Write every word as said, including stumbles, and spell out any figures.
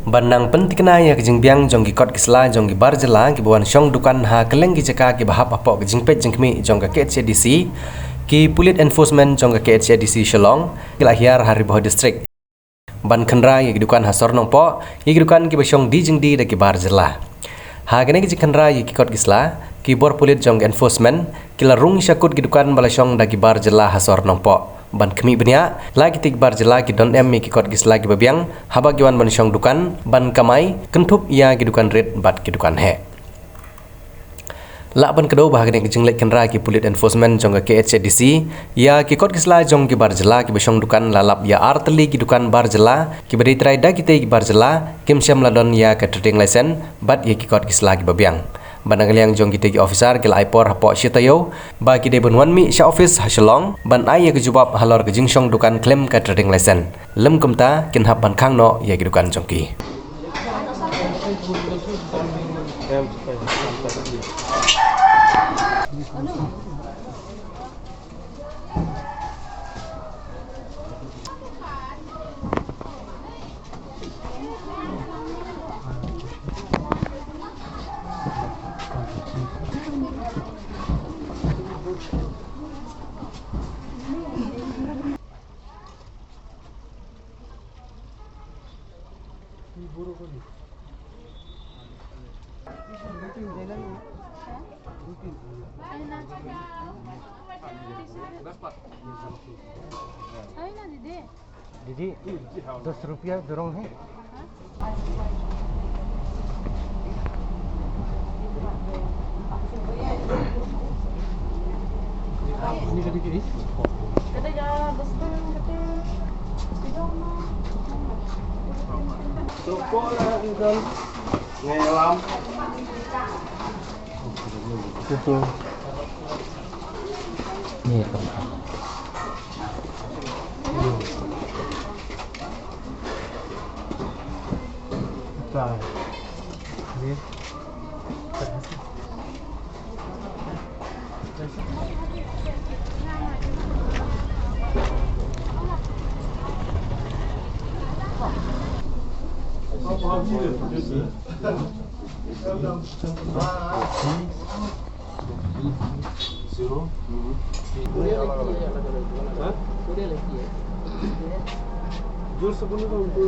Ban nang pyntikna ïa ka jingbiang jong ki kot ki sla jong ki bar jylla kiba wan shong dukan ha kylleng ki jaka kiba hap hapoh ka jingpeit jingkhmih jong ka K H A D C, ki pulit enforcement jong ka K H A D C Shillong ki la hiar ha Ri Bhoi District ban khynra ïa ki dukan ha sor Nongpoh, ïa ki dukan kiba shong die jingdie da ki bar jylla. Ha kane ka jingkhynra ïa ki kot ki sla, ki bor pulit jong ka enforcement ki la rung shakut ki dukan ba la shong da ki bar jylla ha sor Nongpoh ban khmih bniah la kitei ki bar jylla ki don em ïa ki kot ki sla kiba biang haba ki wan ban shong dukan ban kamai, kynthup ïa ki dukan rit bad ki dukan heh. Lah ban kdew ba ha kane ka jingleit khynra ki pulit enforcement jong ka K H A D C ïa ki kot ki sla jong ki bar jylla kiba shong dukan la lap ïa ar tylli ki dukan bar jylla kiba dei trai da kitei ki bar jylla kim shym la don ïa ka trading license bad ïa ki kot ki sla kiba biang. Bad na ka liang jong kitei ki officer ki la ai por hapoh shi taïew ba ki dei ban wan mih sha office ha Shillong ban ai ïa ka jubab halor ka jingshong dukan khlem ka trading license. Lym kumta kin hap ban khang noh ïa ki dukan jong ki. दीदी, दस रुपया जोरंग है। जोर से बोलो ना, उनको।